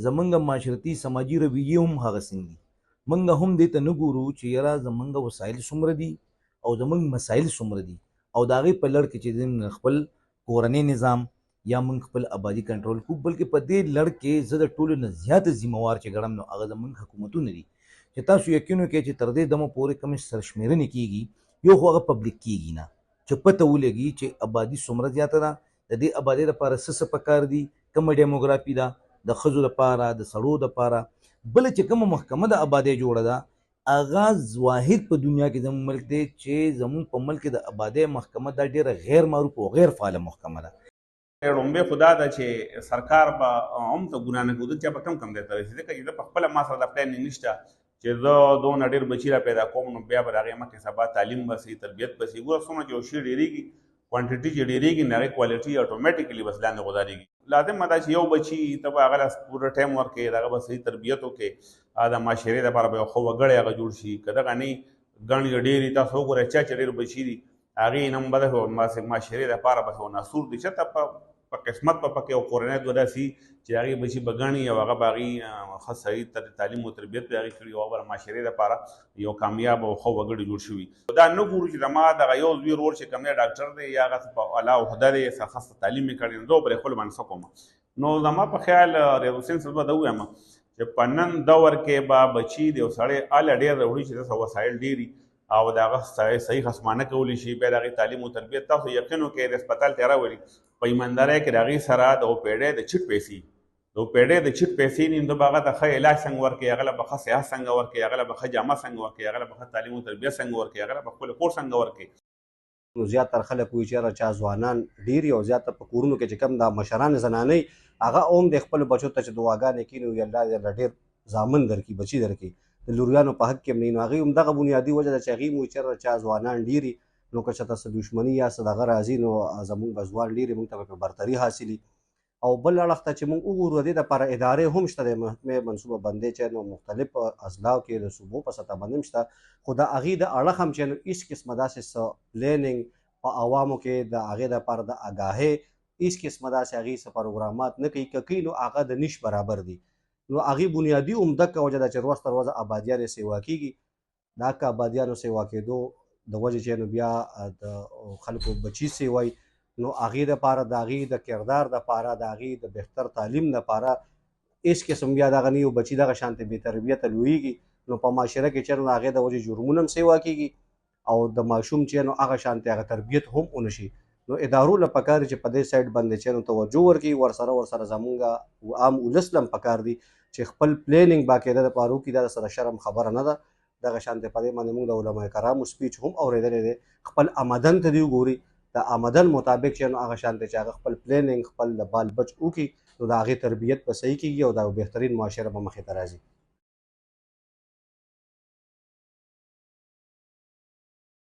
زمونږ معاشرتي سماجي رویې هم هغه څنګه دي. مونږ هم دې ته نه ګورو چې یاره زمونږ وسایل څومره دي او زمونږ مسایل څومره دي، او د هغې په لړ کې چې موږ خپل کورنی نظام یا موږ خپل آبادي کنټرول کو، بلکې په دې لړ کې زه د ټولو نه زیات ذمہوار چې ګڼم نو هغه زمونږ حکومتونه دي، چې تاسو یقین وکړئ چې تر دې دمه پورې کومې سرشمېرنې کېږي، یو خو هغه پبلک کېږي نه چې پته ولګي چې آبادي څومره زیاته ده، د دې آبادۍ لپاره څه څه پکار دي، کومه ډیموګرافي ده د ښځو لپاره، د سړو لپاره. بله چې کومه محکمه د آبادۍ جوړه ده، هغه واحد په دنیا کې زموږ ملک دی چې زموږ په ملک کې د آبادۍ محکمه دا ډېره غیر معروف او غیر فعاله محکمه ده. ړومبی خو دا ده چې سرکار به هم ته ګناه نه کوو، چا به کم کم ځای ته رسي، ځکه چې زه په خپله ما سره دا پلان نشته چې زه دونه ډېر بچي را پیدا کوم نو بیا به د هغې مخکې سبا تعلیم به سي، تربیت به سي. ګوره څومره چې یو شی ډېرېږي، کوانټیټي چې ډېرېږي نو هغې کوالټي اټومیټیکلي بس لاندې غورځېږي. لازمه ده چې یو بچي ته به هغه له پوره ټایم ورکړې، د هغه به صحیح تربیت وکړې، د معاشرې دپاره به یو ښه وګړی هغه جوړ شي. که دغه نه ګڼ یې ډېر دي، تاسو وګورئ چا چې ډېر بچي دي هغې نن به د معاشرې دپاره بس یو ناسور دی، چېرته په قسمت به پکې یو کورنۍ دوه داسې چې هغې بچي به ګڼي او هغه به هغې ښه صحیح تعلیم او تربیت به هغې کړي او هغه به معاشرې دپاره یو کامیاب او ښه وګړي جوړ شوي. دا نه ګورو چې زما دغه یو زوی ورور چې کوم دی ډاکټر دی یا هغه په اعلی عهده دی، څه ښه تعلیم یې کړی، نو زه پرې خپل باندې څه کوم. نو زما په خیال ریاض حسین صاحب به دا ووایم چې په نن دور کې به بچي د یو سړی هله ډېر راوړي چې داسې وسایل ډېر او د هغه صحیح خصمانه کولی شي، بیا د هغې تعلیم او تربیت. تاسو یقین وکړئ د هسپتال ته راولي په ایماندارۍ کې د هغې سره د اوپیډۍ د چټ پیسې، د اوپیډۍ د چټ پیسې نیم، ته به هغه ته ښه علاج څنګه ورکړې، هغه له به ښه صحت څنګه ورکړې، هغه له به ښه جامه څنګه ورکړې، هغه له به ښه تعلیم او تربیت څنګه ورکړې، هغه له به خپل کور څنګه ورکړې. نو زیاتره خلک وایي چې یاره چا ځوانان ډېر او زیاتره په کورونو کې چې کوم دا مشران زنانې هغه هم د خپلو بچو ته چې دعاګانې کوي نو الله دې له ډېر زامن درکړي، بچي درکړي، د لوریانو په حق کې هم نه. نو هغې هم دغه بنیادي وجه ده چې هغې هم وایي چې یاره چا ځوانان ډېر نو که چېرته څه دښمني یا څه دغه راځي نو زمونږ به ځوان ډېر موږ ته به برتري حاصلي. او بل اړخ ته چې موږ وګورو د دې دپاره ادارې هم شته، د محکمې منصوبه بندۍ چې نو مختلف اضلاعو کې د صوبو په سطح باندې هم شته، خو د هغې د اړخ هم چې نو هېڅ قسمه داسې څه پلانینګ په عوامو کې د هغې دپاره د اګاهۍ هېڅ قسمه داسې هغې څه پروګرامات نه کوي، که کوي نو هغه د نش برابر دي. نو هغې بنیادي عمده وجه ده چې ورځ تر ورځه آبادیانې سیوا کېږي، دا که آبادیانو سیوا کېدو د وجې چې نو بیا د خلکو بچي سیوای، نو هغې دپاره د هغې د کردار دپاره د هغې د بهتر تعلیم دپاره هېڅ قسم بیا دغه نه یو بچي دغه شانتې بې تربیته لویږي، نو په معاشره کې چې نو د هغې د وجې جرمونه هم سیوا کېږي او د ماشوم چې نو هغه شانتې هغه تربیت هم ونه شي. نو ادارو له پکار دي چې په دې سایډ باندې چې نو توجه ورکړي، ورسره زمونږ عام ولس له هم پکار دي چې خپل پلانینګ باقاعده دپاره وکړي. دا سره شرم خبره نه ده. دغه شانتې په دې باندې موږ د علماء کرامو سپیچ هم اورېدلی دی، خپل آمدن ته دې وګوري، د آمدن مطابق چې نو هغه شانتې چې هغه خپل پلانینګ خپل د بال بچ وکړي نو د هغې تربیت به صحیح کېږي او دا بهترین معاشره به مخې ته راځي.